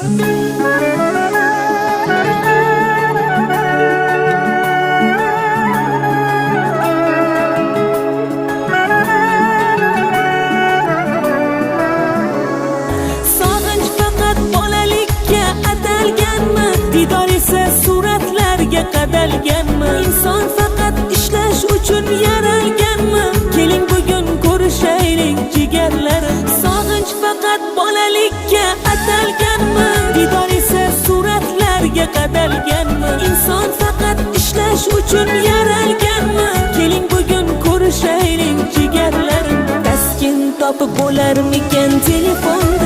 Sog'inch faqat bolalikka atalganmi? Diydor esa suratlarga qadalganmi? Inson faqat ishlash uchun yaralganmi? Keling, bugun ko'rishaylik, jigarlarim. Sog'inch faqat bolalikka atalganmi? Diydor esa suratlarga qadalganmi? Inson faqat ishlash uchun yaralganmi? Keling, bugun ko'rishaylik, jigarlarim. Taskin topib bo'larmikan telefonda?